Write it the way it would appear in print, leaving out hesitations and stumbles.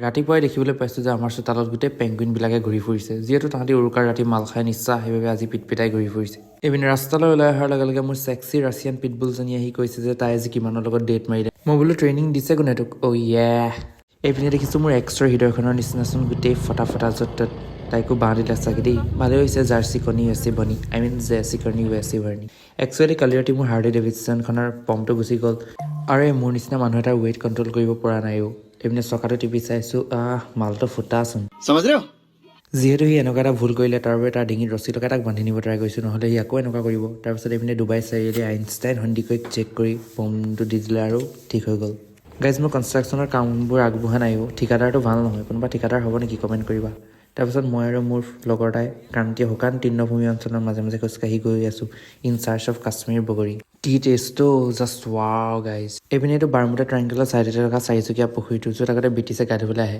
ৰাতিপুৱাই দেখিবলৈ পাইছোঁ যে আমাৰ চোতালত গোটেই পেংগুইনবিলাকে ঘূৰি ফুৰিছে। যিহেতু তাহাঁতি উৰুকাৰ ৰাতি মাল খাই নিশ্চা, সেইবাবে আজি পিটপিটাই ঘূৰি ফুৰিছে। এইপিনে ৰাস্তালৈ ওলাই অহাৰ লগে লগে মোৰ ছেক্সি ৰাছিয়ান পিটবুলজনী আহি কৈছে যে তাই আজি কিমানৰ লগত ডেট মাৰিলে। মই বোলো, ট্ৰেইনিং দিছে কোনে তোক? অ' ইয়ে, এইপিনে দেখিছোঁ মোৰ এক্সৰ হৃদয়খনৰ নিচিনাচোন গোটেই ফটা ফটা য'ত ত'ত। তাইকো বাঁহ দিলে চাগে দেই। ভালেই হৈছে, जैसी करनी वैसी बनी, I mean, जैसी करनी वैसी भरनी। একচুৱেলি কালি ৰাতি মোৰ হাৰ্লি ডেভিডছনখনৰ পম্পটো গুচি গ'ল আৰু এই মোৰ নিচিনা মানুহ এটাৰ ৱেইট কণ্ট্ৰল কৰিব পৰা নাই অ'। এইপিনে চকাটো টিপি চাইছোঁ, আহ, মালটো ফুটাচোন। समझ रहे हो? যিহেতু সি এনেকুৱা এটা ভুল কৰিলে, তাৰ বাবে তাৰ ডিঙিত ৰছী লগাই তাক বান্ধি নিব ট্ৰাই কৰিছোঁ, নহ'লে সি আকৌ এনেকুৱা কৰিব। তাৰপিছত এইপিনে ডুবাই চাৰিআলি আইনষ্টাইন সন্দিকৈক চেক কৰি বমটো দি দিলে আৰু ঠিক হৈ গ'ল। গাইজ, মোৰ কনষ্ট্ৰাকশ্যনৰ কামবোৰ আগবঢ়া নাই অ'। ঠিকাদাৰটো ভাল নহয়। কোনোবা ঠিকাদাৰ হ'ব নেকি? কমেণ্ট কৰিবা। তাৰপিছত মই আৰু মোৰ লগৰ এটাই ক্ৰান্তীয় শুকান তৃণভূমি অঞ্চলৰ মাজে মাজে খোজকাঢ়ি গৈ আছোঁ, ইন চাৰ্চ অফ কাশ্মীৰ বগৰী। কি টেষ্টটো, জাষ্ট ৱাও গাইজ! এইপিনে এইটো বাৰ্মুডা ট্ৰাইংগলৰ চাইডতে থকা চাৰিচুকীয়া পুখুৰীটো, য'ত আগতে ব্ৰিটিছে গা ধুবলৈ আহে।